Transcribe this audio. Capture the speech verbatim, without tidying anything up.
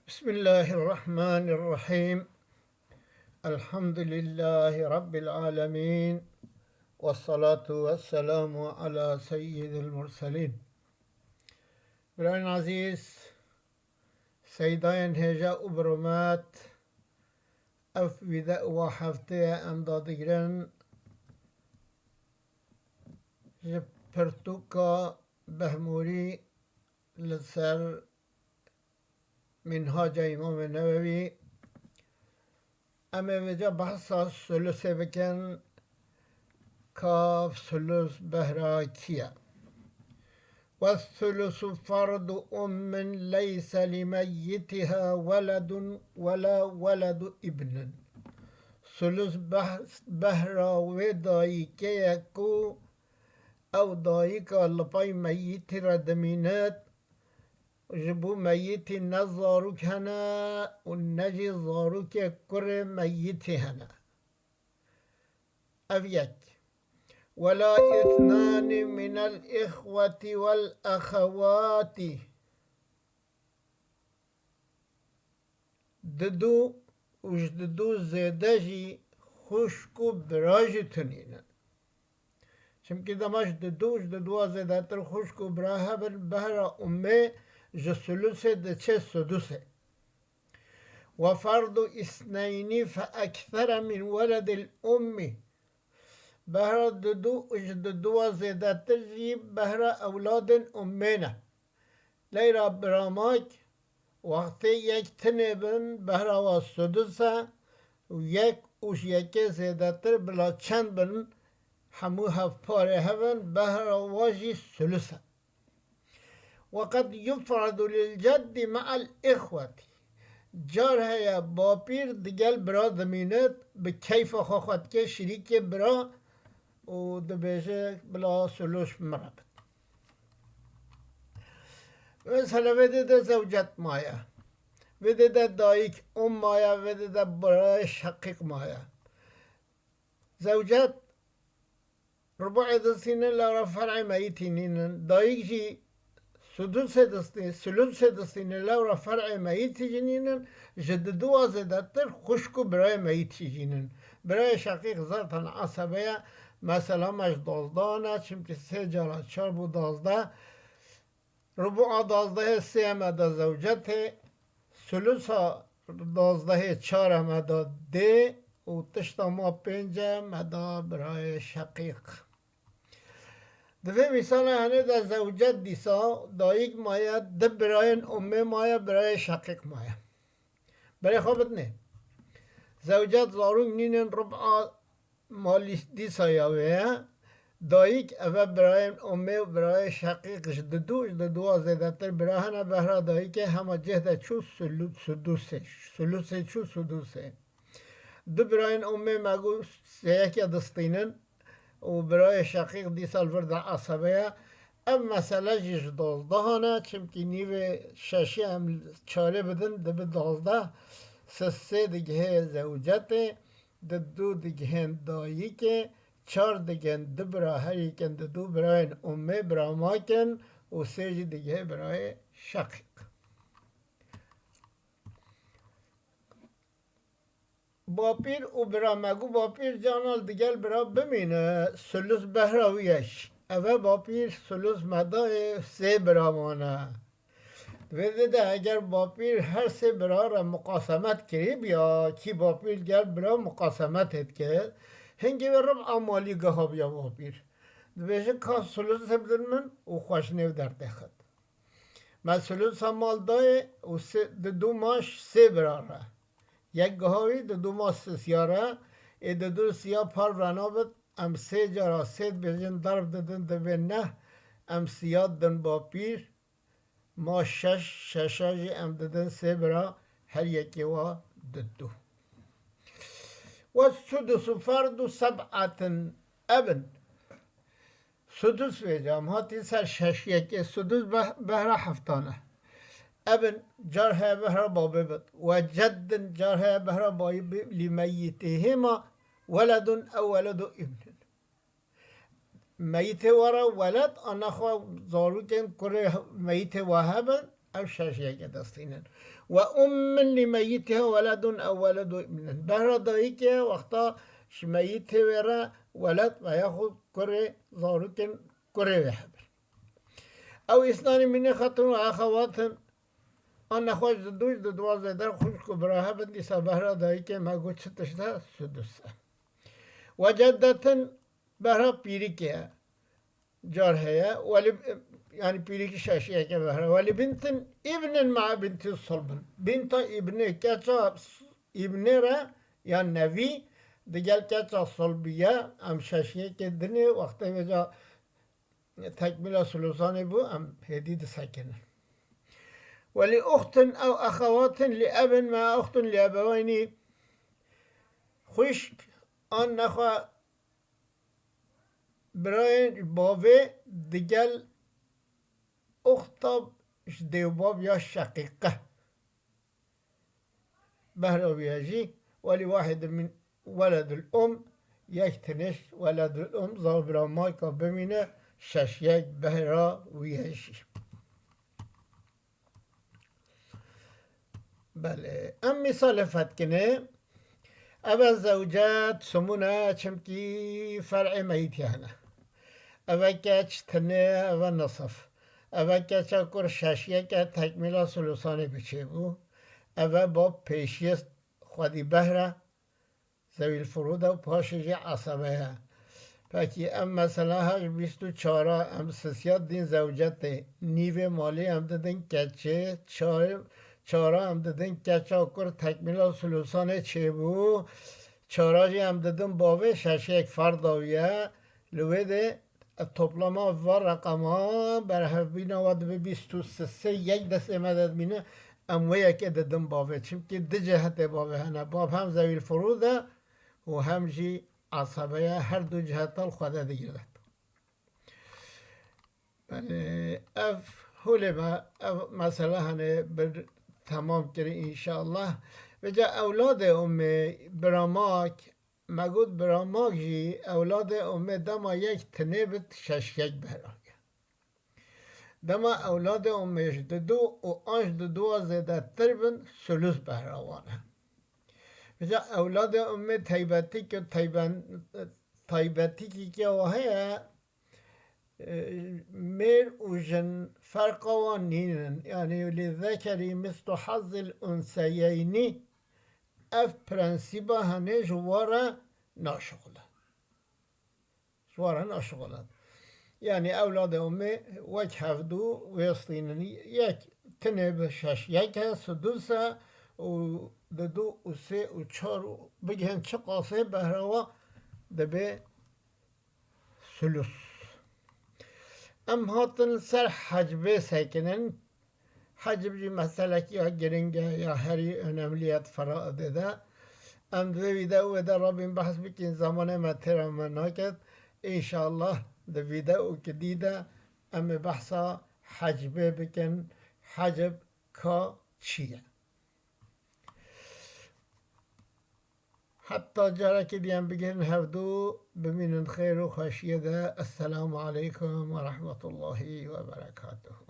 بسم الله الرحمن الرحيم. الحمد لله رب العالمين. والصلاة والسلام على سيد المرسلين. Birayên ezîz, seydayên hêja û bi rûmet, ev vîdeoya heftê ye em dadigrin ji pirtûka Behmûrî li ser Mînhaca Îmamê Newewî. Em ê vêca behsa sulusê bikin, ka sulus behra kî ye? والثلث فرض أم ليس لميتها ولد ولا ولد ابن. Sulus beh-, behra wê dayikê ye ku ew dayika li pey meyitî re dimînit, ji bo meyitî ne zarok hene û ne jî zarokê kurê meyitî hene. Ev yek. ولا اثنان من الإخوة والأخوات. Didu û ji didu zêde jî xwişk û bira jî tunînin. Çimkî dema ji didu û ji diduwa zêdetir xwişk û bira hebin, behra ummê ji sulusê diçe sudusê. وفرض اثنين فأكثر من ولد الأم. Behra didu û ji diduwa zêdetir jî behra ewladên ummê ne. Leyra biramak, wextê yek tinê bin, behra wa sudus e û yek û ji yekê zêdetir bila çend bin, hemû hevparê hebin, behra wa jî sulus e. وقد يفرض للجد مع الإخوة. Car heye bapîr digel bira dimînit, bi keyfa xwe xwe dike şirîkê bira û dibêje bila sulus min re bid. Mesela vê dê de zewcet maye. Vê dê de dayik um maye, vê dê de birayê şeqîq maye. Zewcet rubu'ê distîne, lewra fer'ê meyitî nînin. Dayik jî sudusê distî-, sulusê distîne, lewra fer'ê meyitî jî nînin. Ji diduwa zêdetir xwişk û birayê meyitî jî nin. Birayê şeqîq zaten asebe ye. Mesela me ji dozdehan e, çimkî sê cara çar bû dozdeh. Rubu'a dozdehê sê me da zewcetê, sulusa dozdehê çar me da dê û tişta ma pênc e me da birayê şeqîq. Di vê mîsala henê de zewcet dîsa dayik maye, di birayên ummê maye, birayê şeqîq maye. Berê xwe bidinê. Zewcet zarok nînin, ruba malî dîsa ya wê ye. Dayik, eve birayên ummê û birayê şeqîq ji didu, ji diduwa zêdetir bira hene, behra dayikê hema cih de çû sulu-, sudusê, sulusê çû sudusê. Du birayên ummê me got sêyekê distînin û birayê şeqîq dîsa li vir de esebe ye. Ev mesele jî ji dozdehan e, çimkî nîvê şeşê em çarê bidin, dibe dozdeh, sê digihê zewcetê, didu digihên dayikê, çar digihên du bira, her yekin didu birayên ummê bira makin û sê jî digihê birayê şeqîq. Bapîr û bira me got, bapîr carna li digel bira bimîne, sulus behra wî ye. Eve bapîr sulus me dayê, sê bira mane. Di vê dê de eger bapîr her sê bira re muqasemet kirî biya, kî bapîr gel bira muqasemetê dike, hingê wê rib'a malî giha biya bapîr. Dibêje ka sulusê bidin min û xwe ji nêv derdê xist. Me sulusa mal dayê û sê, di du maş sê bira re. Yek giha wî di du ma sisiya re, ê di du siya par venabit, em sê cara sê dibêjin derb didin, dibê neh, em siya didin bapîr, ma şeş, şeşa jî em didin sê bira, her yekê wa di du. والسدس فرض سبعة ابن. Sudus vêca em hatî ser şeş, yekê sudus beh-, behra heftan e. Ebin car heye behra babê bit. Ve ceddin car heye behra bayî bi, lî meyîtê hêma weledun ew weledu îbnin. Meyîtê we re weled, ana xwe zarokên kurê meyîtê we hebin, Ew şaşiyeke destînin. Ve ummin li meyitiha weledun ew weledu ibnin. Behra dayikê wexta ji meyitê wê re weled ve yaxud kurê zarokên kurê wê hebin. Ew îsnanî mînê xetin û exewatin. An nexweş di dû ji di dua zêder xwişk û bira hebin, dîsa behra dayikê me got çi tişt e, sudus e. Ve ceddetin behra pîrikê ye. Car heye, welî, yanî pîrikî şaşiyeke behra. Welî bintin îbnin ma binti sulbin. Binta îbnê, keça îbnê re ya nevî, digel keça sulbî ye, em şaşiyeke dinê, wextê vêca tekmîla sulusanê bû, em hêdî disekinin. Welî uxtin ew exewatin li ebin ma uxtin li ebeweynî. Xwişk an nexwe birayên bavê digel uxta ji dêwbav ya şeqîqe. Behra wî ye jî, welî wahid min weledul um, yek tinêş weledul um, zavbira maka bimîne, şeş yek behra wî ye jî. Belê, em mîsalê fetkine. Eve zewcet sumûn e, çimkî fer'ê meyîtî hene. Eve keç tinê, eve nisif. Eve keça kur şeş yek e, tekmîla sulusanê bi çêbû. Eve bab pêşiyê xwedî behre, zewîl furûd e û paşê jî esebe ye. Pekî em mesela her bîst û çara em sisya didin zewcetê, nîvê malî em didin keçê, çar-, çara em didin keça kur tekmîla sulusanê çêbû, çara jî em didin bavê, şeşek ferda wî ye. Li wê de toplama va reqema berhevbîna wa dibe bîst û sê, yek destê me de dibîne, em wê yekê didin bavê. Çimkî du cihetê bavê hene. Bav hem zewîl furûd e û hem jî esebe ye. Her du ciheta li xwe de digire. Belê, ev holê me, ev mesele hene bir temam kirî înşallah. Vêca ewladê umê, biramak, me got biramak jî ewladê umê dema yek tinê bit şeş yek behra ke. Dema ewladê umê ji didu û an ji didu zêdetir bin, sulus behra wan e. Vêca ewladê umê taybetî ke tayben-, taybetîkî ke wa heye, e, mêr û jin ferqa wan nînin. Yanî, "Li zekeri mislu hazzil unseyeynî", ev prensîba hene ji wa re naşixule. Ji wa re naşixule. Yanî, ewladê umê wek hevdu wêstînin. Yek tinê bi şeş yek e, sudus e û didu û sê û çar û bigihên çiqasê behra wa dibe sulus. Em hatin ser hecbê sekinin. Hecb jî meselekî ya giring e, ya herî önemliyet feraidê de. Em di vê vîdeoyê de rabîn behs bikin, zamanê me têra me naket. Înşallah di vîdeoyekî dî de em ê behsa hecbê bikin. Hecb ka çi ye? Heta carekê dî em bigirin hevdu, bimînin xêr û xweşiyê de. Esselamu aleykum ve rahmetullahi ve berekatuhu.